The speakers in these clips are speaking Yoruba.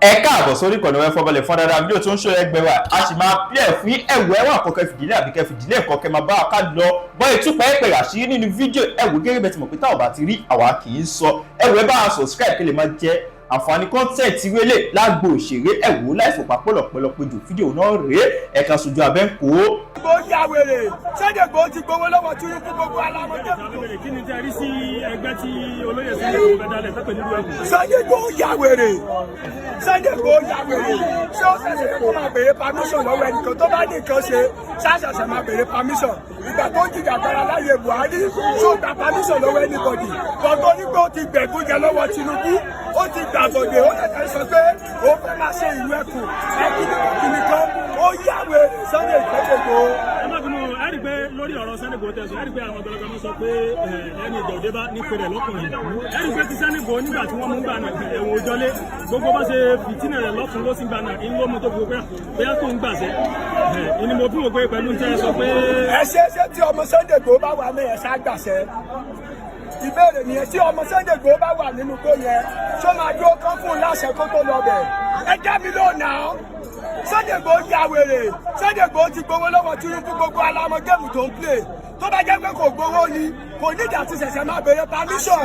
Ẹ káàbọ̀ sórí ìkànnì ẹ fọbalẹ̀ fún dáadáa. Fídíò tó ń ṣó ẹgbẹ́ wa, a sì máa pílẹ̀ fún ẹ̀wọ̀ ẹ̀wọ̀n àkọ́kẹ́ fìdílé àbíkẹ́ fìdílé ẹ̀kọ́ kẹ́ máa bá wa ká lọ bọ́ ìtúpẹ́ ẹ̀pẹ̀ àṣírí nínú fídíò. Ẹ̀wọ̀ gẹ́gẹ́ bẹ́ẹ̀ ti mọ̀ pé táwọn bá ti rí, àwa kì í sọ. Ẹ̀wọ̀ ẹ bá wa subscribe kí lè máa jẹ àǹfààní content wélé lágbo òṣèré. Ẹ̀wọ̀ láìfòpá pọ̀lọpọ̀lọpọ̀ jù, fídíò náà rèé, ẹ̀ka sojú abẹ́ ń kó. Igboho ya wèrè. Sunday Igboho ti gbowó lọ́wọ́ Tinubu, gbogbo alamọdé. Kí ni tẹ́ rí sí ẹgbẹ́ tí olóyè Sunday Igboho fẹ́ dálẹ̀ tẹ́pẹ̀ nílùú ẹ̀kún? Sunday Igboho ya wèrè. Sunday Igboho ya wèrè. Ṣé ó ṣẹ̀ṣẹ̀ kó máa béèrè permission lọ́wọ́ ẹnìkan tó bá ní nǹkan ṣe? Ṣáṣẹ̀ṣẹ̀ máa béèrè permission? Ìgbà tó ń jìjàgbara láyé Buhari, ṣó gba permission lọ́wọ́ anybody? Gbọ̀ngàn ní pé ó ti gbẹ̀gúnjẹ lọ́wọ́ Tinubu, ó ti gbàbọ̀dé, ó ṣẹ̀ṣẹ̀ sọ pé ó fẹ́ máa ṣe ìlú ẹkùn ẹkùn nìkan. Ó ya wèrè, Sunday Igboho. Ẹ má bínú, ẹ rí i pé lórí ọ̀rọ̀ Sunday Igboho tẹ̀sán, ẹ rí i pé àwọn ọ̀dọ́lọ́gbọ́n máa sọ pé ẹni ìjà òde bá ní pèrè lọ́kùnrin. Ẹ rí i pé ti Sunday Igboho, nígbà tí wọ́n mú gbà náà, ẹ̀wọ̀n òjọ́lé, gbogbo bá ṣe fìtínà rẹ̀ lọ́tún ló sì gbà náà ń ló mú tó fi pé bóyá tó ń gbàṣẹ ìní. Mo fi wò pé pẹ̀lú tẹ́ ẹ sọ pé. Ẹ ṣe ṣé tí ọmọ Sunday Igboho bá wà mẹ́yẹn ṣá gbàṣẹ? Ìbéèrè nìyẹn. Tí ọmọ Sunday Igboho bá wà nínú igbó yẹn, ṣó máa dúró kán fún un láṣẹ kó tó lọ bẹ̀? Ẹ já mi lónà. Sunday Igboho ya wèrè. Sunday Igboho ti gbowó lọ́wọ́ Tinubu, gbogbo alamọ game tó ń play. Tó bá jẹ́ pé kò gbowó ni, kò nídìí àti ṣẹ̀ṣẹ̀ máa béèrè permission.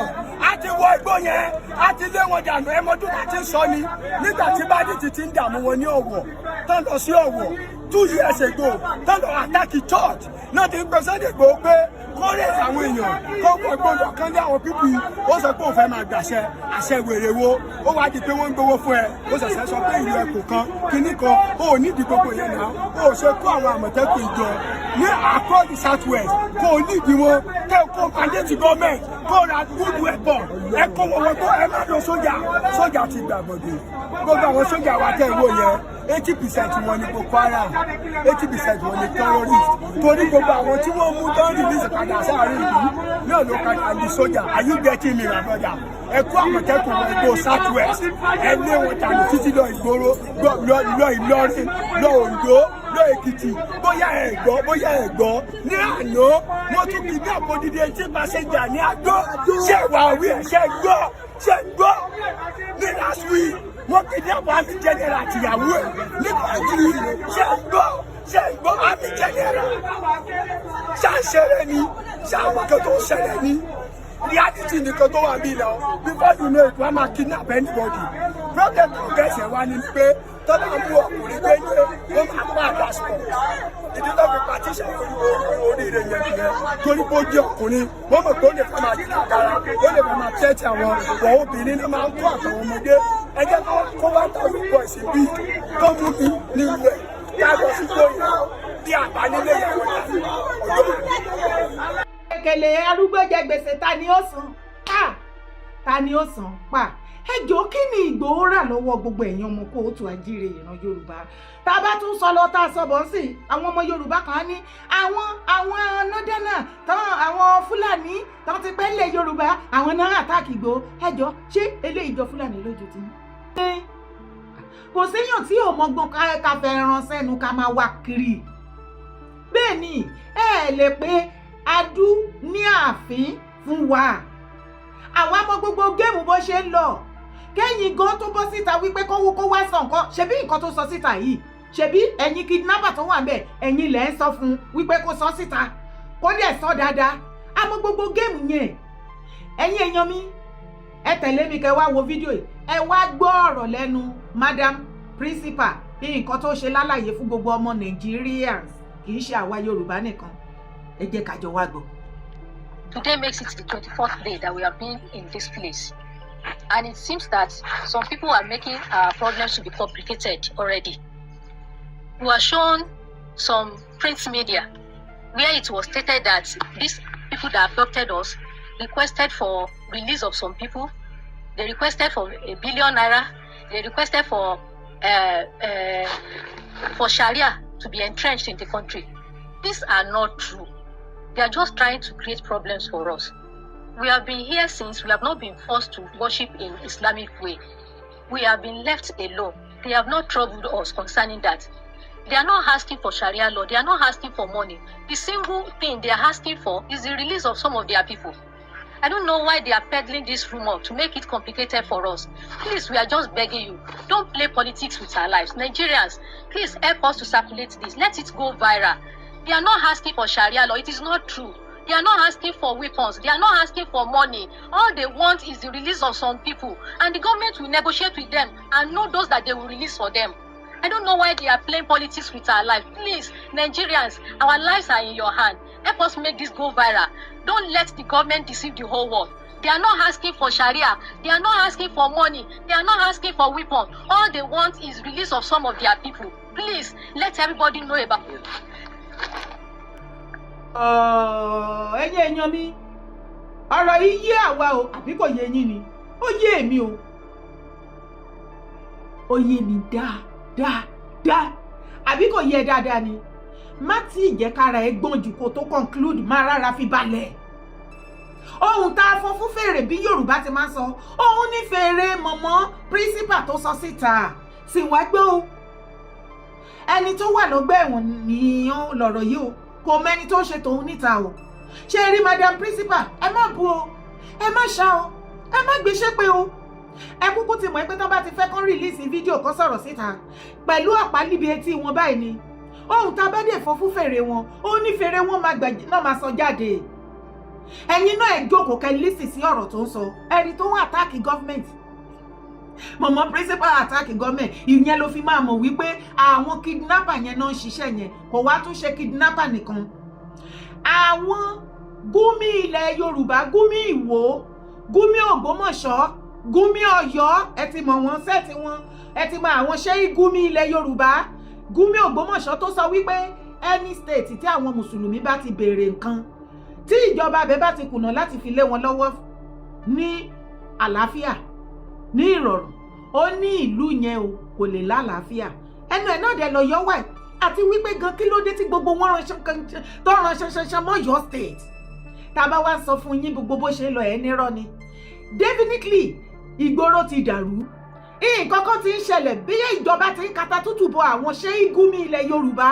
A ti wọ igbó yẹn, a ti lé wọn dànù. Ẹmọdún àti sọ ni nígbà tí bandit ti ń dààmú wọn ní Ọ̀wọ̀, tán lọ sí Ọ̀wọ̀ 2 years ago, tán lọ attack church náà, ti ń pe Sunday Igboho pé kó rẹ̀ àwọn èèyàn kó wọ gbọ́dọ̀ kan lé àwọn people. Ó sọ pé òun fẹ́ máa gbàṣẹ. Àṣẹ wèrè wo? Ó wá di pé wọ́n ń gbowó fún ẹ, ó ṣẹ̀ṣẹ̀ sọ pé ìlú ẹkùn kan kínní kan. Ó nídìí gbogbo yẹn náà. Ó ṣe kó àwọn Àmọ̀tẹ́kùn ìjọ ní across the South West, kó o nídìí wọn, kẹ́ kó mandate government kó ra good weapon, ẹ kó wọn wọ́n tó ẹ má lọ sójà. Sójà ti gbàgbọ́dé. Gbogbo àwọn sójà wa tẹ̀ ń wò yẹn, 80% wọn ni Boko Haram, 80% wọn ni terrorist, torí gbogbo àwọn tí wọ́n mú tán release padà sáàrin ìlú náà ló padà di sójà. Are you getting me, my brother? Ẹ kó Àmọ̀tẹ́kùn wọn igbó South West, ẹ lé wọn dànù títí lọ ìgboro, lọ Ìlọrin, lọ Oǹdó, lọ Èkìtì. Bóyá ẹ gbọ́, bóyá ẹ gbọ́, ní àná wọ́n tún kidnap odidi etí passenger ní Adó. Ṣé wàá wí ẹ̀? Ṣé gbọ́? Ṣé gbọ́? Ní last week, wọ́n kidnap army general àtìyàwó ẹ̀ ní Kọ́ńtì. Ṣé gbọ́? Ṣé gbọ́? Army general. Ṣáṣẹrẹ ni ṣáwọn kan tó ń ṣẹlẹ̀ ní reality nìkan tó wà bí lọ. Before you know it, wọ́n máa kidnap anybody. Problem tó gẹ̀ẹ́sẹ̀ wá ní pé tọ́lá mú ọkùnrin gbé ní, ó máa pa àdá sport. Ìdí tó fi partition oríire yẹn nìyẹn, torí pé ó jẹ́ ọkùnrin, wọ́n mọ̀ pé ó lè fẹ́ máa dín àkàrà, ó lè fẹ́ máa tẹ́tí àwọn wọ̀. Obìnrin náà máa ń kó àtàwọn ọmọdé. Ẹ jẹ́ kó 1,000 boys bí tó mú mi ní ìlú ẹ̀ kí a lọ sí tóyìn bí àbánilé yẹn wọ́n ọ̀dọ́. Kèlè arúgbó jẹ gbèsè, ta ni ó san pa? Ta ni ó san pa? Ẹ jọ̀ọ́, kí ni Ìgbòho rà lọ́wọ́ gbogbo ẹ̀yin ọmọ kóòtù àjíire ìran Yorùbá? Tá a bá tún sọ lọ, tá a sọ bọ̀ ń sìn, àwọn ọmọ Yorùbá kan á ní àwọn nọ́dẹ́nà tán, àwọn Fúlàní tán ti pẹ́ lé Yorùbá, àwọn náà attack Ìgbòho. Ẹ jọ̀ọ́, ṣé eléyìí jọ Fúlàní lójú tí? Kò séèyàn tí ò mọgbọ́n ká fẹ́ ran sẹ́nu ká máa wá kiri. Bẹ́ẹ̀ ni ẹ lè pé adú ní ààfin fún wa. Àwa mọ gbogbo game bó ṣe ń lọ. Kẹ́yìn gan tó bọ́ síta wípé kówó kó wá sọ nǹkan, ṣebí nǹkan tó sọ síta yìí, ṣebí ẹ̀yin kidnapper tó wà ń bẹ̀, ẹ̀yin lẹ̀ ń sọ fún wípé kó sọ síta, kó dẹ̀ sọ dáadáa. Àmọ́ gbogbo game yẹn, ẹ̀yin èèyàn mi, ẹ tẹ̀lé mi kẹ́ wá wo fídíò yìí. Ẹ wá gbọ́ ọ̀rọ̀ lẹ́nu madam principal, nǹkan tó ṣe lálàyé fún gbogbo ọmọ Nigerians, kì í ṣe àwa Yorùbá nìkan. Ẹ jẹ́ ká jọ wá gbọ́. Today makes it the 24th day that we have been in this place. And it seems that some people are making our problems to be complicated already. We were shown some print media where it was stated that these people that abducted us requested for release of some people. They requested for ₦1 billion. They requested for Sharia to be entrenched in the country. These are not true. They are just trying to create problems for us. We have been here since. We have not been forced to worship in Islamic way. We have been left alone. They have not troubled us concerning that. They are not asking for Sharia law. They are not asking for money. The single thing they are asking for is the release of some of their people. I don't know why they are peddling this rumor to make it complicated for us. Please, we are just begging you. Don't play politics with our lives. Nigerians, please help us to circulate this. Let it go viral. They are not asking for Sharia law. It is not true. They are not asking for weapons. They are not asking for money. All they want is the release of some people. And the government will negotiate with them and know those that they will release for them. I don't know why they are playing politics with our life. Please, Nigerians, our lives are in your hand. Help us make this go viral. Don't let the government deceive the whole world. They are not asking for Sharia. They are not asking for money. They are not asking for weapons. All they want is release of some of their people. Please, let everybody know about it. Ẹ̀yin èèyàn mi, ọ̀rọ̀ yìí yé àwa o, àbí kò yé yín ni? Ó yé èmi o, ó yé mi dáadáa, àbí kò yé ẹ dáadáa ni? Má tí ì jẹ́ kára ẹ gbọ́n jù kó tó conclude. Má rárá fi balẹ̀. Ohun tá a fọ fún fèrè, bí Yorùbá ti máa ń sọ, òun ní fèrè mọ̀mọ́ principal tó sọ síta sì wá gbé o. Ẹni tó wà lọ́gbà ẹ̀wọ̀n ní lọ̀rọ̀ yìí o, kò mẹ́ni tó ń ṣe tòun níta o. Ṣe rí madam principal, ẹ má bu o, ẹ má ṣá o, ẹ má gbéṣẹ́ pé o. Ẹ kúkú ti mọ̀ pé tán bá ti fẹ́ kán release fídíò kan sọ̀rọ̀ síta pẹ̀lú ọ̀pá níbi etí wọn báyìí ni. Ohun tá a bá dé fọ́ fún fèrè wọn, ó ní fèrè wọn máa gbà náà máa sọ jáde. Ẹ̀yin náà, ẹ jókòó kẹ́ listen sí ọ̀rọ̀ tó ń sọ. Ẹni tó ń attack government, mọ̀mọ́ principal attack government, ìyẹn ló fi máa mọ̀ wípé àwọn kidnapper yẹn náà ń ṣiṣẹ́ yẹn. Kò wá tún ṣe kidnapper nìkan, àwọn Gúmi ilẹ̀ Yorùbá, Gúmi Ìwó, Gúmi Ògbómọ̀ṣọ́, Gúmi Ọ̀yọ́, ẹ ti mọ̀ wọ́n sẹ́ẹ̀tì wọn, ẹ ti mọ àwọn ṣé Gúmi ilẹ̀ Yorùbá, Gúmi Ògbómọ̀ṣọ́ tó sọ wípé any state tí àwọn mùsùlùmí bá ti béèrè nǹkan, tí ìjọba abẹ bá ti kùnà láti fi lé wọn lọ́wọ́ ní àlàáfíà, ní ìrọ̀rùn, ó ní ìlú yẹn o kò lè lálàáfíà. Ẹnu ẹ̀ náà dẹ̀ lọ yọ wà. Àti wípé gan, kí ló dé tí gbogbo wọn tó ran ṣanṣanṣan mọ́ Ọ̀yọ́ State? Tá a bá wá sọ fún yín gbogbo bó ṣe lọ, ẹ̀ nírọ́ ni. Definitely, ìgboro ti dàrú, nǹkan kan ti ń ṣẹlẹ̀. Bí ìjọba ti ń kata tútù bọ àwọn ṣé Gúmi ilẹ̀ Yorùbá,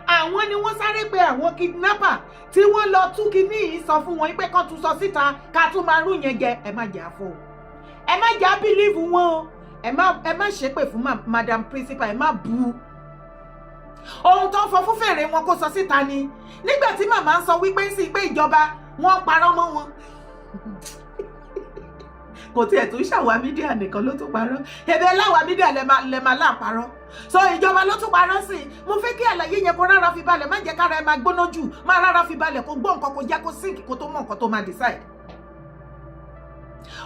àwọn ni wọ́n sáré pé àwọn kidnapper tí wọ́n lọ tú kinní yìí sọ fún wọn pé kán tún sọ síta ká tún máa rú yẹn jẹ. Ẹ má jà fún o, ẹ má jà believe wọn o, ẹ má ṣépè fún madam principal, ẹ má bu. Ohun tó ń fọ fún fèrè wọn kó sọ síta ni. Nígbà tí màmá ń sọ wípé ń sí pé ìjọba wọn ń parọ́ mọ́ wọn, kò tiẹ̀ tún ṣàwa media nìkan ló tún parọ́. Ẹ̀bẹ̀ láwa media lẹ máa láǹparọ́ so ìjọba ló tún parọ́ sí i. Mo fẹ́ kí àlàyé yẹn kó rárá fi balẹ̀. Má jẹ́ kára ẹ máa gbóná jù, má rárá fi balẹ̀ kó gbọ́ nǹkan, kó jẹ́ kó sink, kó tó mọ̀ nǹkan tó máa decide.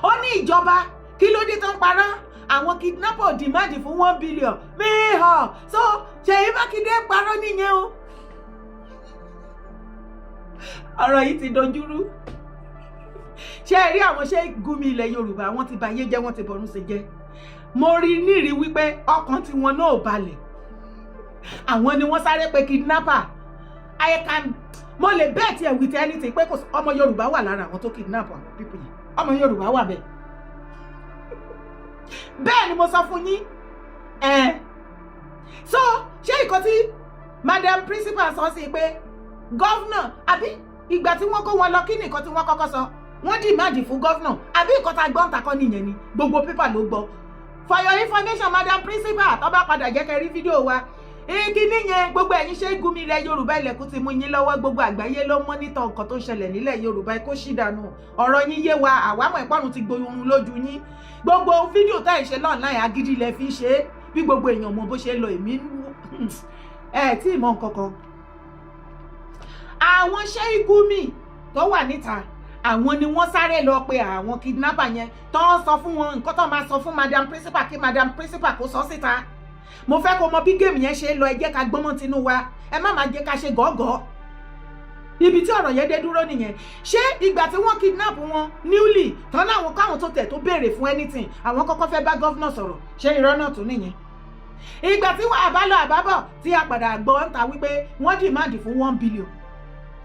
Ó ní ìjọba, kí ló dé tó ń parọ́? Àwọn kidnapper demand fún 1 billion mihàn, so Ṣèyí Mákindé parọ́ nìyẹn o. Ọ̀rọ̀ yìí ti dojúrú. Ṣé ẹ rí àwọn ṣé Gumi ilẹ̀ Yorùbá, wọ́n ti bayé jẹ́, wọ́n ti bọ̀rún ṣe jẹ́. Mo rí nírí wípé ọkàn tiwọn náà ò balẹ̀. Àwọn ni wọ́n sáré pé kidnapper. I can, mo lè bet ẹ̀ with anything pé kò ọmọ Yorùbá wà lára àwọn tó kidnap àwọn people yẹn. Ọmọ Yorùbá wà bẹ́ẹ̀. Bẹ́ẹ̀ ni mo sọ fún yín ẹ̀. So ṣé ìkan tí madam principal sọ sí pé governor, àbí ìgbà tí wọ́n kó wọn lọ, kí ni nǹkan tí wọ́n kọ́kọ́ sọ? Wọ́n demand fún governor, àbí nǹkan tá a gbọ́n takọ́ nìyẹn ni? Gbogbo paper ló gbọ́. For your information, madam principal, tó bá padà jẹ́ kẹ́ rí fídíò wa igi níyẹn, gbogbo ẹ̀yin ṣe Gumi ilẹ̀ Yorùbá, ilẹ̀kùn ti mú yín lọ́wọ́. Gbogbo àgbáyé ló monitor nǹkan tó ń ṣẹlẹ̀ nílẹ̀ Yorùbá. Kó ṣì dànù, ọ̀rọ̀ yín yé wa. Àwa mọ̀ ìpọ́nrún ti gboyún lójú yín. Gbogbo fídíò tá ẹ̀ ṣe online, agídí ilẹ̀ fi ń ṣe é. Bí gbogbo èèyàn mọ bó ṣe ń lọ, èmi ẹ̀ tí ì mọ nǹkan kan. Àwọn ṣé Gumi tó wà níta, àwọn ni wọ́n sáré lọ pe àwọn kidnapper yẹn tó ń sọ fún wọn nǹkan tó máa sọ fún madam principal, kí madam principal kó sọ síta. Mo fẹ́ kó mọ bí game yẹn ṣe ń lọ. Ẹ jẹ́ ká gbọ́mọ̀ tinú wa, ẹ má máa jẹ́ ká ṣe gọ́gọ́. Ibi tí ọ̀rọ̀ yẹn dé dúró nìyẹn. Ṣé ìgbà tí wọ́n kidnap wọn newly tán láwọn káwọn tó tẹ̀ tó béèrè fún anything, àwọn kọ́kọ́ fẹ́ bá governor sọ̀rọ̀? Ṣé irọ́ náà tún nìyẹn? Ìgbà tí wọ́n àbálọ àbábọ̀ tí a padà gbọ́ ń ta wípé wọ́n demand fún 1 billion,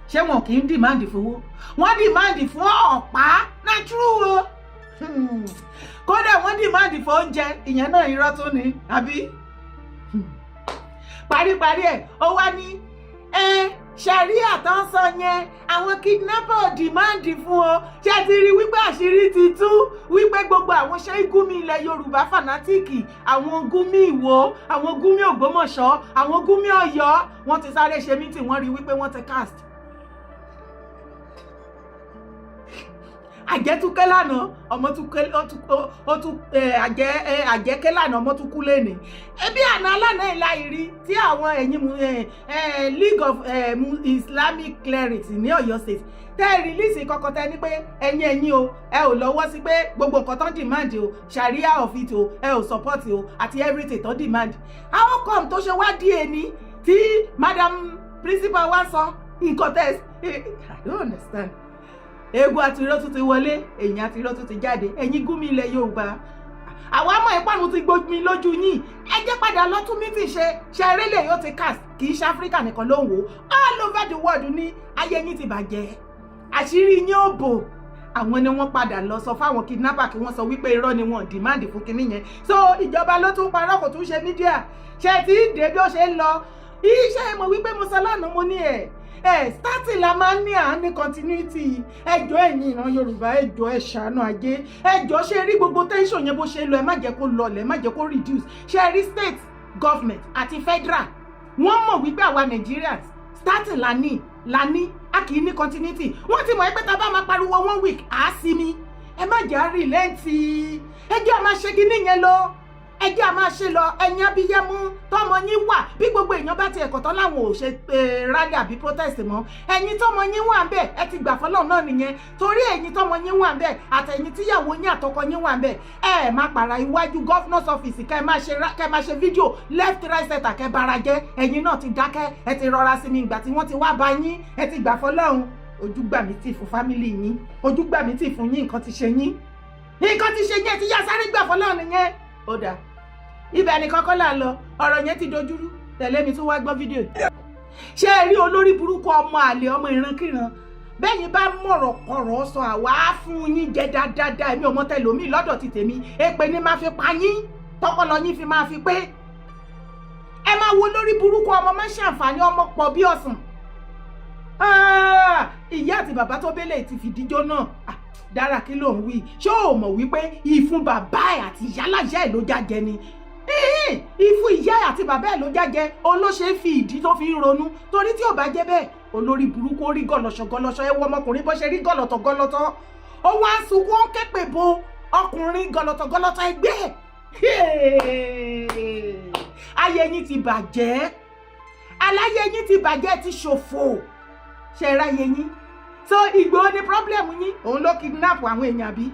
ṣé wọn kì í demand fowó? Wọ́n demand fún ọ̀pá na true o. Kódà wọ́n demand fún oúnjẹ, ìyẹn náà irọ́ tún ni, àbí? Paríparí ẹ̀, ó wá ní ẹ Sharia tó ń sọ yẹn, àwọn kidnapper ò demand fún ọ. Ṣé ti rí wípé àṣírí ti tú wípé gbogbo àwọn ṣé Gumi ilẹ̀ Yorùbá fanatic, àwọn Gumi Ìwó, àwọn Gumi Ògbómọ̀ṣọ́, àwọn Gumi Ọ̀yọ́, wọ́n ti sáré ṣe meeting, wọ́n rí wípé wọ́n ti cast àjẹtúkẹ́ lánàá, ọmọ tún ké, ó tún àjẹ àjẹkẹ́ lánàá, ọmọ tún kú lẹ́nìí. Ebi àná lánàá ìlà ìrí tí àwọn ẹ̀yìn League of Islamic Clerics ní Ọ̀yọ́ State tẹ́ ẹ release kọ́kọ́, tẹ́ ní pé ẹ̀yin o, ẹ ò lọ́wọ́ sí pé gbogbo nǹkan tán demand o, sharia of it o, ẹ ò support o, àti everything tán demand. How come tó ṣe wá díẹ̀ ní tí madam principal wá sọ nǹkan tẹ́? I don't understand. Eégún àti irọ́ tún ti wọlé, èyàn àti irọ́ tún ti jáde. Ẹ̀yin Gumi ilẹ̀ Yorùbá, àwa mọ̀ ìpanu ti gbomi lójú yín. Ẹ jẹ́ padà lọ tún mítì ṣe. Ṣeré lè yóò ti cast. Kì í ṣe Áfíríkà nìkan ló ń wò ó, all over the world ní. Ayé yín ti bàjẹ́, àṣírí yín ò bò. Àwọn ni wọ́n padà lọ sọ fáwọn kidnapper kí wọ́n sọ wípé irọ́ ni, wọ́n demand fún kinní yẹn. So ìjọba ló tún parọ́, kò tún ṣe media. Ṣe ti ń dé bí ó ṣe ń lọ iṣẹ́? Mọ̀ wípé mo sọ lánàá, mo ní ẹ starting la máa ń ní, à ń ní continuity. Ẹjọ́, ẹ̀yin ìran Yorùbá, ẹjọ́, ẹ ṣàánú ajé. Ẹjọ́, ṣe rí gbogbo tension yẹn bó ṣe lọ, ẹ má jẹ́ kó lọlẹ̀, ẹ má jẹ́ kó reduce. Ṣe rí state government àti federal, wọ́n mọ̀ wípé àwa Nigerians, starting la ní, a kì í ní continuity. Wọ́n ti mọ̀ pé tá a bá máa pariwo one week, à á sinmi. Ẹ má jẹ́ à relent, ẹ jẹ́ à máa ṣe kinní yẹn lọ, ẹ jẹ́ à máa ṣe lọ. Ẹ̀yin abiyamọ tọmọ yín wà, bí gbogbo èèyàn bá ti ẹ̀kọ́ tán láwọn ò ṣe rally àbí protest mọ́, ẹ̀yin tọmọ yín wà ń bẹ̀, ẹ ti gbà fọlọ́run náà nìyẹn. Torí ẹ̀yin tọmọ yín wà ń bẹ̀, àtẹ̀yin tíyàwó yín àtọkọ yín wà ń bẹ̀, ẹ máa pàrà iwájú governor's office, kẹ́ máa ṣe fídíò left, right, center, kẹ́ bara jẹ́. Ẹ̀yin náà ti dákẹ́, ẹ ti rọra sí mi. Ìgbà tí wọ́n ti wá bá yín, ẹ ti gbà fọlọ́run. Ojú gbà mí tì fún family yín, ojú gbà mí tì fún yín. Nǹkan ti ṣe yín, nǹkan ti ṣe yín. Ẹ ti yá sáré gbà fọlọ́run nìyẹn. Ó dáa, ibẹ̀ ni kọ́kọ́ là ń lọ. Ọ̀rọ̀ yẹn ti dojúrú. Tẹ̀lé mi tún wá gbọ́ fídíò. Ṣé ẹ rí olórí burúkú, ọmọ àlè, ọmọ ìrankíran? Bẹ́yìn bá mọ̀rọ̀ kọ̀rọ̀ sọ, àwa á fún yín jẹ dáadáa. Èmi ò mọ tẹlòmíì, lọ́dọ̀ ti tèmi, èpè ni máa fi pa yín, tọpọlọ yín fi máa fi pé. Ẹ máa wo lórí burúkú, ọmọ máa ń ṣàǹfààní, ọmọ pọ̀ bí ọ̀sán. Ìyá àti bàbá tó bẹ́lẹ̀ ti fìdíjọ́ náà. Dára, kí ló ń wí? Ṣé o mọ̀ wípé ìfun bàbá ẹ̀ àti ìyálàyà ẹ̀ ló jájẹ ni? Ìfun ìyá ẹ̀ àti bàbá ẹ̀ ló jájẹ. Òun ló ṣe é fi ìdí tó fi ń ronú, torí tí ò bá jẹ́ bẹ́ẹ̀, olórí burúkú, ó rí gọlọṣọ gọlọṣọ. Ẹ wo ọmọkùnrin bó ṣe rí gọlọtọ gọlọtọ, ó wá ń sunkún, ó ń képe bo ọkùnrin gọlọtọ gọlọtọ ẹgbẹ́ ẹ̀. Ayé yín ti bàjẹ́, aláyé yín ti bàjẹ́, ti ṣòfò. Ṣe ráyé yín? So Ìgbòho ni problem yín, òun ló kidnap àwọn èèyàn bí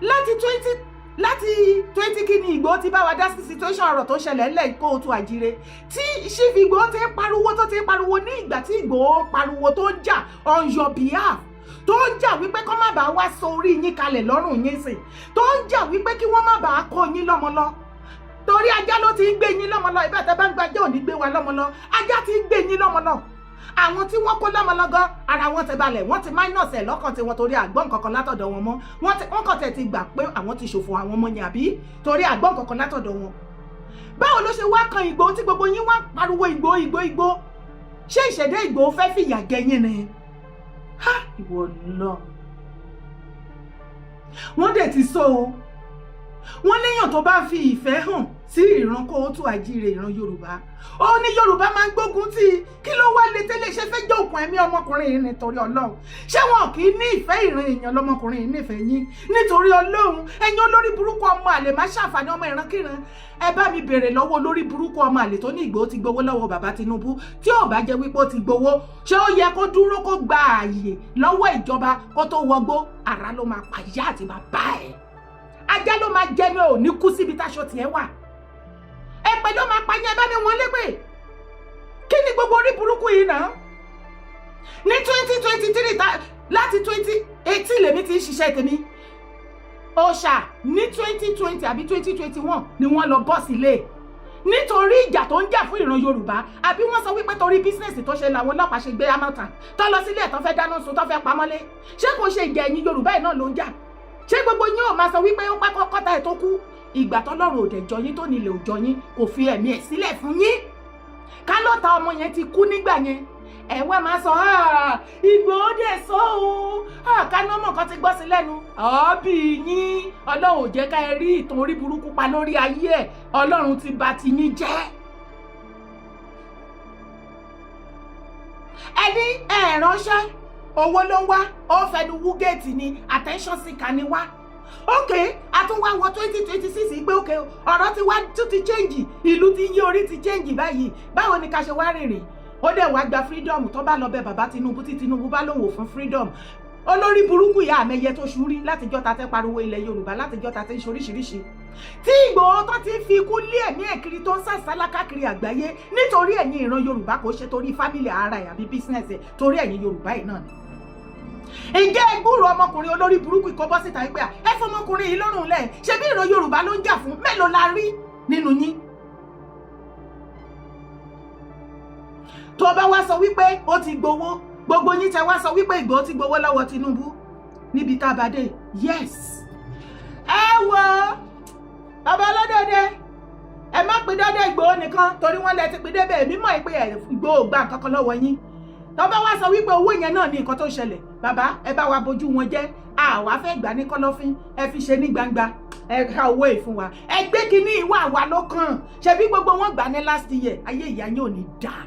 láti twenty. Kí ni Ìgbòho ti bá wa dá sí situation ọ̀rọ̀ tó ṣẹlẹ̀ ńlẹ̀ kóòtù àjíire tí Chief Ìgbòho ti ń pariwo, tó ti ń pariwo ní ìgbà tí Ìgbòho ń pariwo, tó ń jà on your behalf, tó ń jà wípé kọ́ má bàa wá sórí yín kalẹ̀ lọ́rùn yín sìn, tó ń jà wípé kí wọ́n má bàa kó yín lọ́mọ lọ, torí ajá ló ti ń gbé yín lọ́mọ lọ. Ìbẹ́ tẹ́ bá ń gbajẹ́ òní gbé wa lọ́mọ lọ, ajá ti ń gbé yín lọ́mọ lọ. Àwọn tí wọ́n kó lọ́mọ lọ́gán, ara wọn ti balẹ̀, wọ́n ti minus ẹ̀ lọ́kàn tiwọn, torí àgbọ̀n kankan látọ̀dọ̀ wọn mọ́. Wọ́n ti wọ́n kàn tẹ̀ ti gbà pé àwọn ti ṣòfò àwọn ọmọ yẹn, àbí torí àgbọ̀n kankan látọ̀dọ̀ wọn. Báwo ló ṣe wá kan Ìgbòho tí gbogbo yín wá pariwo Ìgbòho, Ìgbòho, Ìgbòho? Ṣé ìṣẹ̀dá Ìgbòho fẹ́ fìyà jẹ yín ni? Ha, ìwọ lọ. Wọ́n dẹ̀ ti sọ o, wọ́n léèyàn tó bá fi ìfẹ́ hàn sí ìran kóòtù àjíire, ìran Yorùbá, ó ní Yorùbá máa ń gbógun tí. Kí ló wá lè tẹ́lẹ̀ ṣe fẹ́ jẹ́ òkun ẹ̀mí ọmọkùnrin yìí? Nítorí Ọlọ́run, ṣé wọn kì í ní ìfẹ́ ìran èèyàn lọmọkùnrin yìí nífẹ̀ẹ́ yín? Nítorí Ọlọ́run, ẹ̀yin olórí burúkú, ọmọ àlè má ṣàǹfààní, ọmọ ìrankíran, ẹ bá mi bèrè lọ́wọ́ olórí burúkú, ọmọ àlè tó ní Ìgbòho ti gbowó lọ́wọ́ bàbá Tinubu. Tí ò bá jẹ́ wípé ó ti gbowó, ṣé ó yẹ kó dúró kó gba ààyè lọ́wọ́ ìjọba kó tó wọgbó? Àrá ló máa pa ìyá àti bàbá ẹ̀, ajá ló máa jẹnu ẹ, ò ní kú síbi táṣọ tiẹ̀ wà. Èpè ló máa pa yín. Ẹ bá mi wọn lépè. Kí ni gbogbo orí burúkú yìí náà ní 2023? Láti 2018 lèmi ti ń ṣiṣẹ́ tèmi. Òòṣà ní 2020 àbí 2021 ni wọ́n lọ bọ́ sílé nítorí ìjà tó ń jà fún ìran Yorùbá, àbí wọ́n sọ wípé torí business tó ṣe làwọn ọlọ́pàá ṣe gbé amọ̀tàn tó lọ sílé ẹ̀, tó fẹ́ dáná sun, tó fẹ́ pamọ́lé? Ṣé kò ṣe ìjà ẹ̀yin Yorùbá ẹ̀ náà ló ń jà? Ṣé gbogbo yín ò máa sọ wípé ó pẹ́ kọ́ta ẹ̀ tó kú? Ìgbà tọ́lọ́run òdẹ̀ jọ yín, tó nílẹ̀ òjọ yín, kò fi ẹ̀mí ẹ̀ sílẹ̀ fún yín. Ká ló ta ọmọ yẹn ti kú nígbà yẹn. Ẹ wá máa sọ Ìgbòho dẹ̀ sọ o, kánámọ̀ kan ti gbọ́ sí lẹ́nu ọ̀ọ́bì yín. Ọlọ́run ò jẹ́ ká ẹ rí ìtàn orí burúkú pa lórí ayé ẹ̀. Ọlọ́run ti bà ti yín jẹ́. Ẹni ẹ ránṣẹ́ owó ló ń wá, ó fẹnu wú géètì ni, attention seeker ni wá. Ok, a tún wá wọ 2026 pé ok, ọ̀rọ̀ ti wá tún ti change, ìlú ti yí, orí ti change báyìí. Báwo ni ká ṣe wá rìnrìn? Ó dẹ̀ wá gba freedom. Tó bá lọ bẹ bàbá Tinubu, tí Tinubu bá lòun ò fún freedom, olórí burúkú ìyá àmẹyẹ tó ṣú rí látijọ́ ta tẹ́ pariwo ilẹ̀ Yorùbá, látijọ́ ta tẹ́ ń ṣoríṣiríṣi, tí Ìgbòho tó ti ń fi ikú lé ẹ̀mí ẹ̀ kiri, tó ń sàsálà káàkiri àgbáyé nítorí ẹ̀yin ìran Yorùbá, kò ṣe torí family ara ẹ̀ àbí business ẹ̀, torí ẹ̀yin Yorùbá yìí náà ni. Ǹjẹ́ gbúrò ọmọkùnrin olórí burúkú ìkọ́ bọ́ síta pé ẹ fọmọkùnrin yìí lọ́rùn lẹ̀, ṣe bí ìran Yorùbá ló ń jà fún? Mélòó la rí nínú yín? Tó bá wá sọ wípé ó ti gbowó, gbogbo yín tẹ wá sọ wípé Ìgbòho ti gbowó lọ́wọ́ Tinubu níbi tá a bá dé. Yes, ẹ wo bàbá ọlọ́dọ̀dẹ, ẹ má pín dọ́dọ̀ Ìgbòho nìkan, torí wọ́n lẹ ti pín débẹ̀. Èmi mọ̀ pé Ìgbòho gba nǹkan kan lọ́wọ́ yín. Tó bá wá sọ wípé owó yẹn náà ní nǹkan tó ń ṣẹlẹ̀, bàbá, ẹ bá wa bójú wọn jẹ́. Àwa fẹ́ gbà ní kọ́lọ́fín, ẹ fi ṣe ní gbangba, ẹ ká owó yìí fún wa, ẹ gbé kínní ìwà àwa ló kàn. Ṣebí gbogbo wọn gbà ní last year. Ayé ìyá yín ò ní dáa.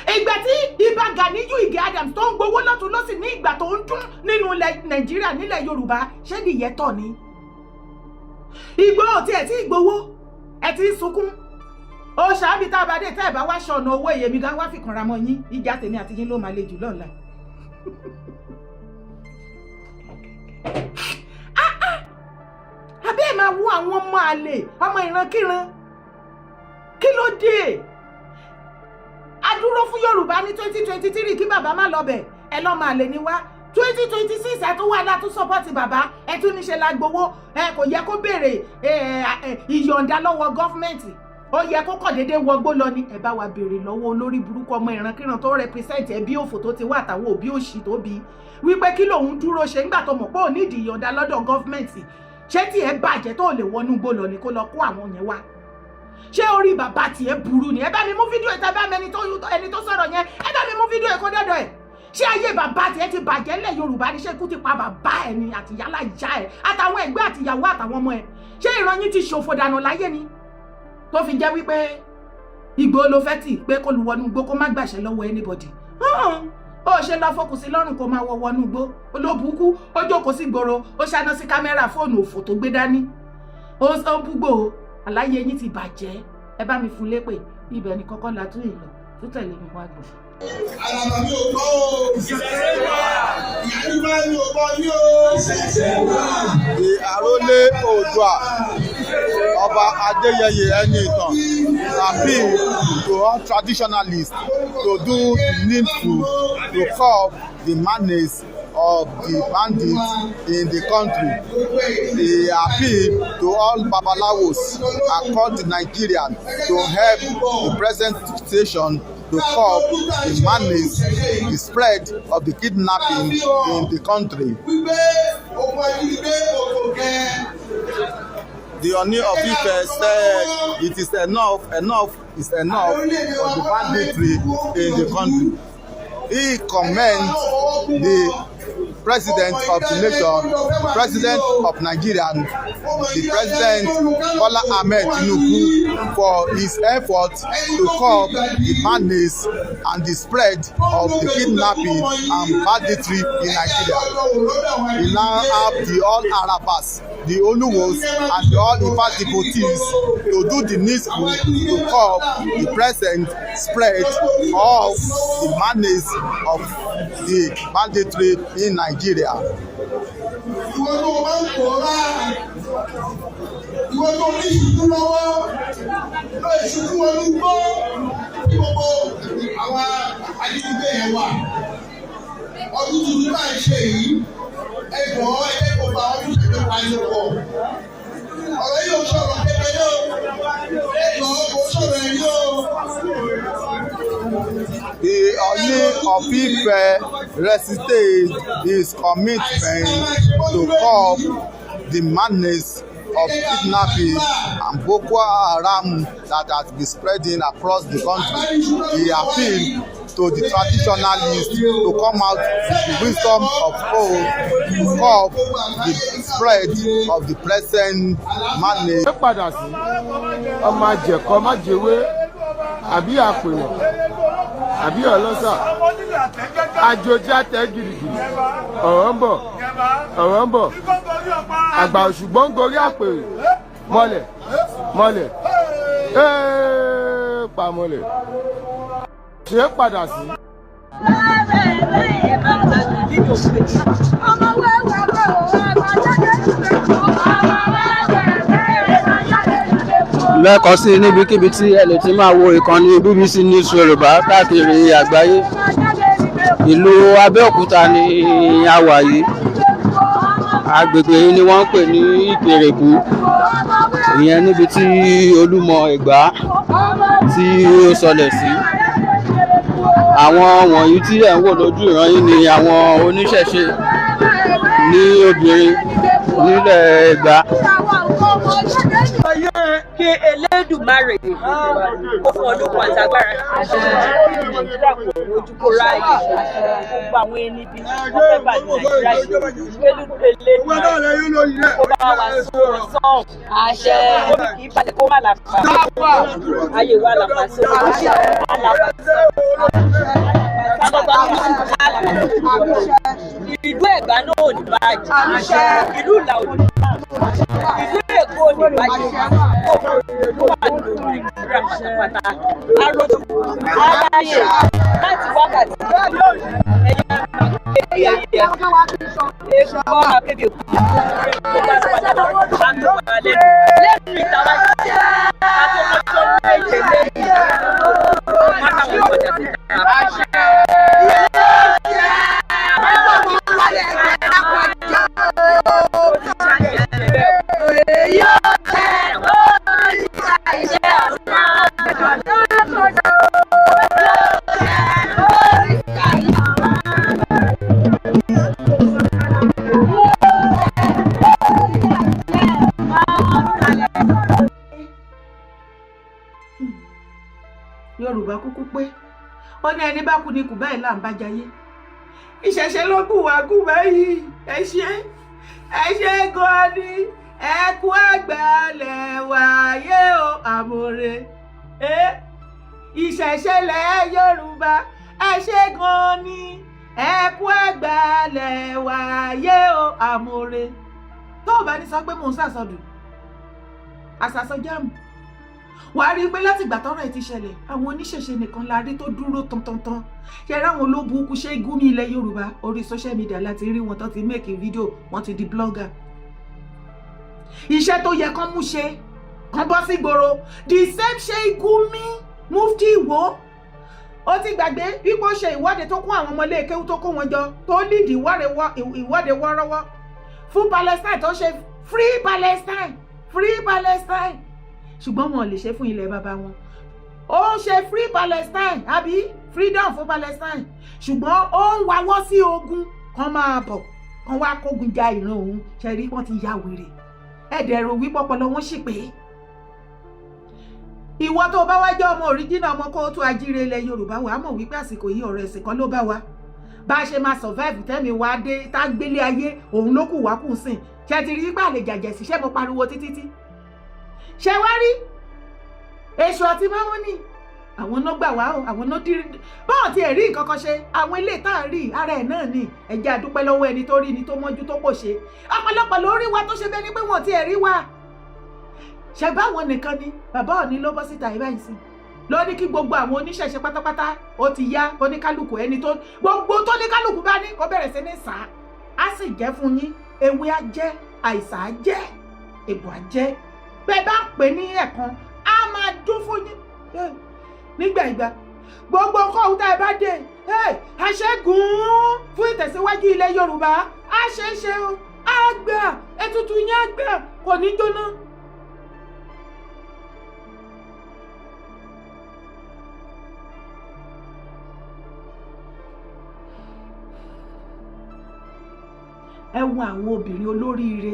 Ìgbà tí Ìbà Ganiyu Ige Adams tó ń gbowó lọ́tún lọ́sì ní ìgbà tó ń dún nínú ilẹ̀ Nàìjíríà, nílẹ̀ Yorùbá, ṣé nìyẹn tọ̀ ni? Ìgbòho tí ẹ ti gbowó, ẹ ti ń sunkún. Ó ṣáàbì tá a bá dé, tẹ́ ẹ bá wá ṣọ̀nà owó èyèmí gan wá fìkànra mọ́ yín. Ìjà tèmi àti yín ló máa le jù lọ́la. Àbí ẹ máa wú àwọn ọmọ àlè, ọmọ ìrankíran, kí ló dé? A dúró fún Yorùbá ní 2023 kí bàbá má lọ bẹ̀, ẹ lọ́ máa lè ní wá. 2026, ẹ tún wá látún support bàbá, ẹ tún níṣe la gbowó. Ẹ kò yẹ kó béèrè ìyọ̀ǹda lọ́wọ́ government, ó yẹ kó kàn déédéé wọgbó lọ ni. Ẹ bá wa béèrè lọ́wọ́ olórí burúkú ọmọ ìrankíran tó represent ẹbí òfò tó ti wá àtàwọn òbí òṣì tó bí wípé kí lòun dúró ṣe ńgbà tó mọ̀ pé ò ní ìdí ìyọ̀ǹda lọ́dọ̀ government. Ṣé tí ẹ bàjẹ́ tó lè wọnú gbó lọ ni kó lọ kó àwọn yẹn wá? Ṣé orí bàbá tiẹ̀ burú ni? Ẹ bá mi mú fídíò ẹ̀, bá mi ẹni tó sọ̀rọ̀ yẹn, ẹ bá mi mú fídíò ẹ̀ kó dọ́dọ̀ ẹ̀. Ṣé ayé bàbá tiẹ̀ ti bàjẹ́ ńlẹ̀ Yorùbá ni? Ṣé ikú ti pa bàbá ẹ̀ ni, àtìyálà ìyá ẹ̀, àtàwọn ẹgbẹ́, àtìyàwó, àtàwọn ọmọ ẹ̀? Ṣé ìran yín ti ṣòfò dànù láyé ni tó fi jẹ́ wípé Ìgbòho ló fẹ́ tì pé kó lu wọnú igbó, kó má gbàṣẹ lọ́wọ́ anybody? Ó ṣe lọ fọkùn sí lọ́rùn kó máa wọ wọnú igbó. Olóbùkú ó jókòó sí gbòòrò, ó ṣáná sí kámẹ́rà fóònù òfò tó gbé dání, ó ń búgbò. Àláyé yín ti bàjẹ́. Ẹ bá mi fún lépè. Ibẹ̀ ni kọ́kọ́ la tún ìlọ tó tẹ̀lé mi wá gbọ́. Àràbà mi ò gbọ́ o. Ìyá mi ò gbọ́ ní o. The Arole Oòduà, Ọba Adeyeye Enitan, appeal to all traditionalists to do the needful to curb the madness of the bandits in the country. He appealed to all Babalawos across the Nigeria to help the present situation to curb the madness, the spread of the kidnapping in the country. Wípé ogun ajínigbé òkò gẹ́. The Ooni of Ife said it is enough, enough is enough for the banditry in the country. He commends the president of the nation, the president of Nigeria, the President Bola Ahmed Tinubu, for his effort to curb the madness and the spread of the kidnapping and banditry in Nigeria. He now have the all Arabas, the Oluwos and the all Ifa devotees to do the needful to curb the present spread of the madness of the banditry in Nigeria. Ìwọ tó máa ń pòórá, ìwọ tó ní ìṣubú lọ́wọ́, lọ ìṣubú wọnú gbó tí gbogbo àwọn ajínigbé yẹn wà. Ọdún tuntun náà ń ṣe yìí, ẹ jọ̀ọ́, ẹ jẹ́ kó gba ọdún ìṣẹ̀lẹ̀ pariwo pọ̀. Ọ̀rọ̀ yìí ò sọ̀rọ̀ kékeré o, ẹ jọ̀ọ́, kò sọ̀rọ̀ ẹ̀yìn o. The Ooni of Ife recited his commitment to curb the madness of kidnapping and Boko Haram that has been spreading across the country. He appealed to the traditionalists to come out with the wisdom of old to curb the spread of the present menace. Ẹ padà sí ọmọ àjẹkọ májèwé àbí àpènà àbí ọlọ́sà àjòjì àtẹ gìrìgìrì. Ọ̀rọ̀ ń bọ̀, ọ̀rọ̀ ń bọ̀. Àgbà òṣùgbọ́n ń gorí àpèrè mọ́lẹ̀ mọ́lẹ̀ ee pàmọ́lẹ̀ ṣe é padà sí. Lẹ́ẹ̀kan sí, níbikíbi tí ẹ lè ti máa wo ìkànnì BBC News Yorùbá káàkiri àgbáyé, ìlú Abẹ́òkúta ni a wà yìí. Agbègbè yìí ni wọ́n ń pè ní Ìkèrèkú, ìyẹn níbi tí Olúmọ Ẹ̀gbá tí ó sọlẹ̀ sí. Àwọn wọ̀nyí tí ẹ̀ ń wò lójú ìran yìí ni àwọn oníṣẹ̀ṣe ní obìnrin nílẹ̀ Ẹ̀gbá. Kí Elédùmarè kó fún ọdún kan àti agbára kí Nàìjíríà kò rojú kó ráàyè. Gbogbo àwọn ẹni bí wọ́n fẹ́ bà ní Nàìjíríà jẹ́, Elédùmarè kó bá wa sún wọn sọ́hùn. Omi kì í balẹ̀ kó má làpá. Ayé wa làpá sí àlàpà. Ìlú Ẹ̀gbá náà ò ní bàjẹ́, ìlú Ìlà ò ní bàjẹ́, ìlú Èkó ò ní bàjẹ́. Ó wà nínú Nàìjíríà pátápátá, arójú aráyè láti wákàtí ẹ̀yà ẹ̀yà ẹ̀kọ́ akéde kú lẹ́nu ìtawá sí àtọmọtò méje lẹ́yìn wọn táwọn ìkọjá síta. Yorùbá kúkú pé ó ní ẹni bá kú ni kù báyìí là ń bá jayé. Ìṣẹ̀ṣẹ̀ ló kù wá kù báyìí. Ẹ ṣe, ẹ ṣe gan ni. Ẹ kú àgbàlẹ̀ wáyé o, àmọ̀rẹ́ ẹ. Ìṣẹ̀ṣẹ̀ lẹ̀ Yorùbá, ẹ ṣe gan ni. Ẹ kú àgbàlẹ̀ wáyé o, àmọ̀rẹ́. Tó o bá ní sọ pé mò ń sàsọdùn àsàsọ jáàmù, wàá rí i pé láti ìgbà tọ́rọ̀ ẹ̀ ti ṣẹlẹ̀, àwọn oníṣẹ̀ṣe nìkan la rí tó dúró tantantan. Ṣe ráwọn olóbùkún ṣe gúnmi ilẹ̀ Yorùbá, orí social media láti rí wọn tó ti make video, wọ́n ti di blogger. Iṣẹ́ tó yẹ kán mú ṣe, kán bọ́ sí gbòòrò. The same ṣe Gumi, Mufti Ìwó, ó ti gbàgbé wípé ó ṣe ìwọ́de tó kún àwọn ọmọlé kéwú, tó kó wọn jọ, tó lead ìwọ́de wọ́rọ́wọ́ fún Palestine, tó ṣe "Free Palestine, Free Palestine", ṣùgbọ́n wọn ò lè ṣe fún ilẹ̀ bàbá wọn. Ó ń ṣe "Free Palestine" àbí freedom fún Palestine, ṣùgbọ́n ó ń wawọ́ sí ogun kan máa bọ̀, kan wá kógun ja ìran òun. Ṣe rí, wọ́n ti ya wèrè. Ẹ̀ẹ́dẹ̀rò wípé ọpọlọ wọn sì pé. Ìwọ tó bá wá jẹ́ ọmọ òríjìnà, ọmọ kóòtù ajíire ilẹ̀ Yorùbá, wàá mọ̀ wípé àsìkò yìí, ọ̀rọ̀ ẹ̀sìn kan ló bá wa. Bá a ṣe máa survive tẹ́mi wá dé tá a gbélé ayé, òun ló kù wá kù sìn. Ṣe ti rí pé àlè jàjẹ̀ sí? Ṣé mo pariwo títí tí ṣe wá rí èṣù àti mámọ́nì? Àwọn náà gbà wá o, àwọn náà dírí báwọn ti ẹ̀ rí nǹkan kan ṣe. Àwọn ilé tá à ń rí ara ẹ̀ náà ni. Ẹ jẹ́ a dúpẹ́ lọ́wọ́ ẹni tó rí ni tó mọ́jú tó pò ṣe. Ọ̀pọ̀lọpọ̀ ló rí wa tó ṣe bẹ́ẹ̀ ni pé wọ́n ti ẹ̀ rí wa ṣe. Báwọn nìkan ni bàbá Ọ̀ní ló bọ́ síta ìbáyìí sí, ló ní kí gbogbo àwọn oníṣẹ̀ṣe pátápátá, ó ti yá, oníkálukú, ẹni tó gbogbo tó ní kálukú bá ní kó bẹ̀rẹ̀ sí ní sá á sì jẹ́ fún yín. Ewé á jẹ́, àìsàn á jẹ́, ègbò á jẹ́. Bẹ́ẹ̀ bá ń pè ní ẹ̀kan, á máa dún fún yín nígbà ìgbà gbogbo nǹkan ọ̀hún tá ẹ bá dé. Àṣẹ́gun fún ìtẹ̀síwájú ilẹ̀ Yorùbá, á ṣe é ṣe o, á gbà. Ètùtù yín á gbà, kò ní jóná. Ẹ wo àwọn obìnrin olóríire.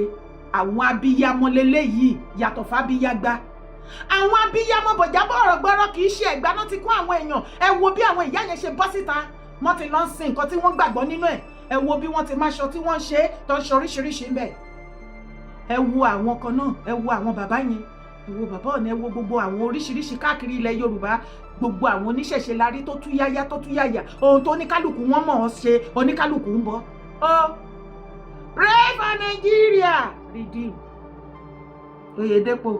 Àwọn abiyamọ leléyìí, yàtọ̀ fábíyágbá, àwọn abiyamọ bọ̀jábọ̀ ọ̀rọ̀ gbọ́rọ̀, kì í ṣe ẹ̀gbá náà ti kó àwọn èèyàn. Ẹ wo bí àwọn ìyá yẹn ṣe bọ́ síta, wọ́n ti lọ sin nǹkan tí wọ́n gbàgbọ́ nínú ẹ̀. Ẹ wo bí wọ́n ti máa ṣọ tí wọ́n ń ṣe tó ń ṣe oríṣiríṣi ń bẹ̀. Ẹ wo àwọn kan náà, ẹ wo àwọn bàbá yẹn, ẹ wo bàbá ọ̀nà, ẹ wo gbogbo àwọn oríṣiríṣi káàkiri ilẹ̀ Yorùbá. Gbogbo àwọn oníṣẹ̀ṣe la rí tó tú yáyá, tó tú yáyà. Ohun tó oníkálukú wọn mọ̀ ọ́ ṣe, oníkálukú ń bọ̀. Ó pray for Nigeria, redeem Oyedepo,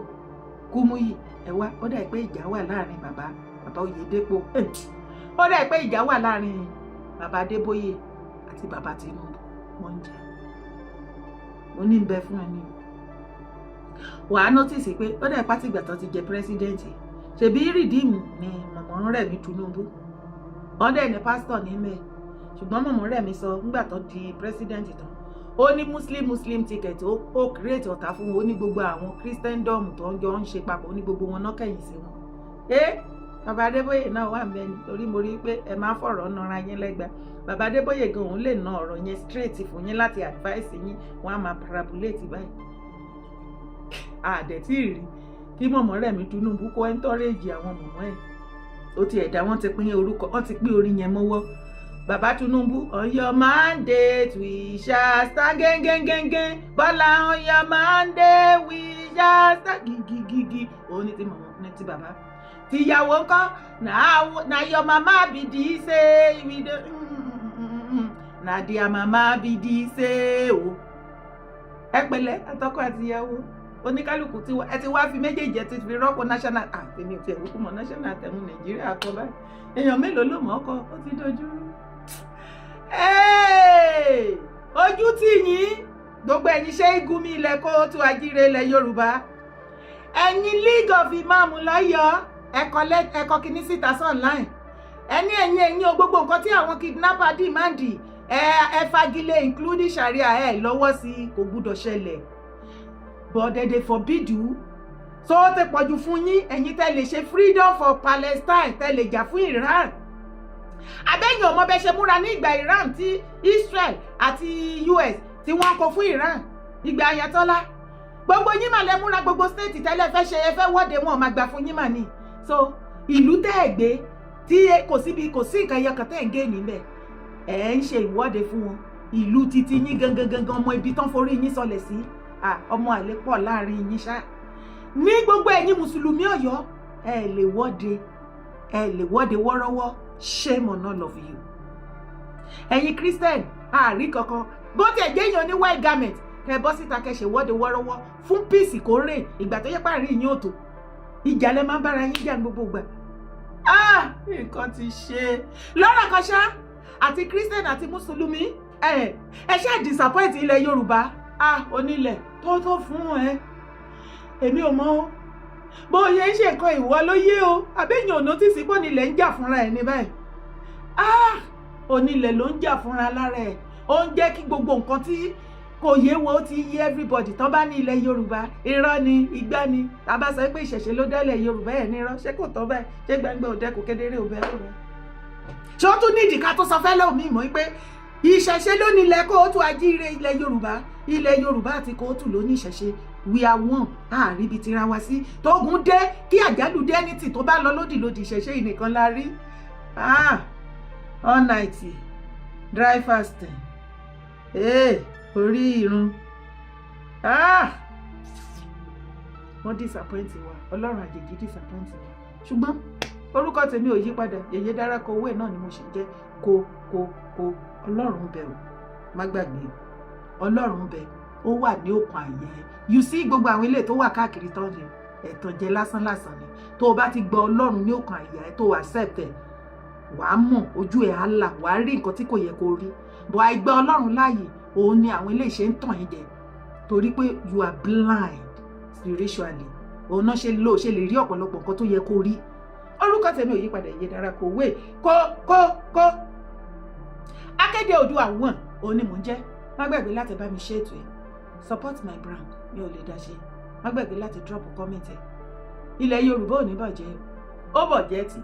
Kúmúyì. Ẹ wá, ó dà pé ìjà wà láàrin bàbá Oyedepo, ó dà pé ìjà wà láàrin bàbá Adébóyè àti bàbá Tinubu. Wọ́n ń jà. Mo ní bẹ fún ẹni o. Wàá notice pé ó dà pátìgbà tó ti jẹ president, ṣèbí Redeem ni mọ̀mọ́ Rẹ̀mí Tinubu, wọ́n dẹ̀ ní pásítọ̀ nímẹ̀. Ṣùgbọ́n mọ̀mọ́ Rẹ̀mí sọ nígbà tó di president tán, ó ní Muslim Muslim ticket, ó create ọ̀tá fún wọn. Ó ní gbogbo àwọn Christendom tó ń jọ ń ṣe papọ̀, ó ní gbogbo wọn náà kẹ̀yìn sí wọn. Ẹ bàbá Adébóyè náà wà ń bẹ ni, torí mo rí i pé ẹ máa ń fọ̀rọ̀ nara yín lẹ́gba. Bàbá Adébóyè gan, òun lè na ọ̀rọ̀ yẹn straight fún yín láti advice yín, wọ́n á máa parabolate báyìí. Àdẹ̀tí rí kí mọ̀mọ́ Rẹ̀mí Tinubu kó encourage àwọn mọ̀mọ́ ẹ̀. Ó ti ẹ̀dá wọ́n ti pín orúkọ, wọ́n ti pín orí yẹn mọ́wọ́. Bàbá Tinubu, on your mandate we shall stand gẹ́gẹ́gẹ́gẹ́. Bọ́lá, on your mandate we shall stand gigigigi. Òun ní ti mọ̀mọ́, ní ti bàbá. Tìyàwó ńkọ́? Na your mama be this, say we dey, na their mama be this o. Ẹ pẹ̀lẹ́, àtọkọ àtìyàwó, oníkálukú tí ẹ ti wá fi méjèèjì, ẹ ti fi rọ́pò national àtẹ̀mí ò tiẹ̀ kúkú mọ̀ national anthem Nàìjíríà kọ báyìí. Èèyàn mélòó ló mọ̀ ọ́ kọ? Ó ti dojú rú. Ojú tì yín, gbogbo ẹ̀yin ṣe igun mi ilẹ̀ kóòtù ajíire ilẹ̀ Yorùbá, ẹ̀yin League of Imam lọ́yọ̀ọ́, ẹ̀kọ́ kìíní síta sí online. Ẹni ẹ̀yin o, gbogbo nǹkan tí àwọn kidnapper demand, ẹ fagilé, including Sharia. Ẹ lọ́wọ́ sí, kò gbúdọ̀ ṣẹlẹ̀, but they forbid you. So ó ti pọ̀jù fún yín. Ẹ̀yin tẹ́ lè ṣe freedom for Palestine, tẹ́ lè jà fún Iran, abẹ́yìn ọmọ bẹ́ẹ̀ ṣe múra ní ìgbà Iran tí Israel àti US tí wọ́n kọ fún Iran, ìgbà Ayatollah, gbogbo yín mà lẹ múra. Gbogbo state tẹ́lẹ̀ fẹ́ ṣe, ẹ fẹ́ wọ́de, wọn ò máa gbà fún yín mà ní. So ìlú tẹ́ ẹ̀ gbé tí kò síbi, kò sí nǹkan ẹyọ kan tẹ́ ẹ̀ ń gé níbẹ̀, ẹ̀ ń ṣe ìwọ́de fún wọn. Ìlú titi yín gangan gangan, ọmọ ibi tán forí yín sọlẹ̀ sí, ọmọ àlè pọ̀ láàrin yín ṣá. Ní gbogbo ẹ̀yin mùsùlùmí Ọ̀yọ́, ẹ lè wọ́de, ẹ lè wọ́de wọ́rọ́wọ́. Shame on all of you. Ẹ̀yin Christian, àárí kankan bó tiẹ̀ jẹ́ èèyàn ní white garment, kẹ bọ́ síta, kẹ ṣe wọ́de wọ́rọ́wọ́ fún peace kó rè. Ìgbà tó yẹ pàrí yín ò tó, ìjà lẹ máa ń bára yín jà ní gbogbo ìgbà. Ah, nǹkan ti ṣe lọ́rọ̀ kan ṣá. Àti Christian àti mùsùlùmí, ẹ ṣáà disappoint ilẹ̀ Yorùbá. Ah, onílẹ̀ tó tó fún ẹ, èmi ò mọ̀ o. Bó ṣe ń ṣe nǹkan, ìwọ ló yé o. Àbẹ́yìn ò notice pé onílẹ̀ ń jà fúnra ẹ̀ ní báyìí? Ah, onílẹ̀ ló ń jà fúnra lára ẹ̀. Ó ń jẹ́ kí gbogbo nǹkan tí kò yé wọn, ó ti yé everybody. Tán bá ní ilẹ̀ Yorùbá, irọ́ ni, igbá ni. Tá a bá sọ pé ìṣẹ̀ṣe ló dálẹ̀ Yorùbá, ẹ̀ ní irọ́. Ṣé kò tọ́ báyìí? Ṣé gbangba òde kò kedere ò bẹ́ẹ̀ rẹ̀? Ṣé ó tún nídìí ká tó sọ fẹ́ lómi mọ́ pé ìṣẹ̀ṣe ló ní ilẹ̀ kóòtù ajíire ilẹ̀ Yorùbá? Ilẹ̀ Yorùbá àti kóòtù ló ní ìṣẹ̀ṣe. We are one. Àríbi tira wa sí. Tógun dé, kí àjálù dé, ní tì tó bá lọ lódì lódì, ìṣẹ̀ṣe yìí nìkan la rí. Ah, all night dry fasting, ee orí irun. Ah, wọ́n disappoint wa. Ọlọ́run àjèjì disappoint wa. Ṣùgbọ́n orúkọ tèmi ò yí padà, Yèyé Dára kọ owó ẹ̀ náà ni mo ṣe jẹ́. Kó kó kó, Ọlọ́run bẹ̀ ọ́, má gbàgbé, Ọlọ́run bẹ̀, ó wà ní òkun àyẹ̀ ẹ̀. You see, gbogbo àwọn ilé tó wà káàkiri tán ni ẹ̀tàn jẹ lásán lásán ni. Tó o bá ti gbọ́ Ọlọ́run ní òkun àyà ẹ̀, tó o accept ẹ̀, wàá mọ̀, ojú ẹ̀ á là, wàá rí nǹkan tí kò yẹ kó rí. Bọ̀ àìgbà Ọlọ́run láàyè, òun ni àwọn ilé ìṣe ń tàn yín jẹ, torí pé you are blind spiritually. Òun náà ṣe lò ṣe lè rí ọ̀pọ̀lọpọ̀ nǹkan tó yẹ kó rí. Orúkọ tèmi ò yípadà, Yèyé Dára kò wé kó kó kó. Akéde Oòduà one, òun ni mò ń jẹ́. Má gbàgbé láti bá mi ṣe ètò ẹ̀. Support my brand, mi ò lè dá ṣe. Má gbàgbé láti drop comment ẹ̀. Ilẹ̀ Yorùbá ò ní bàjẹ́, ó bọ̀ jẹ́ tì.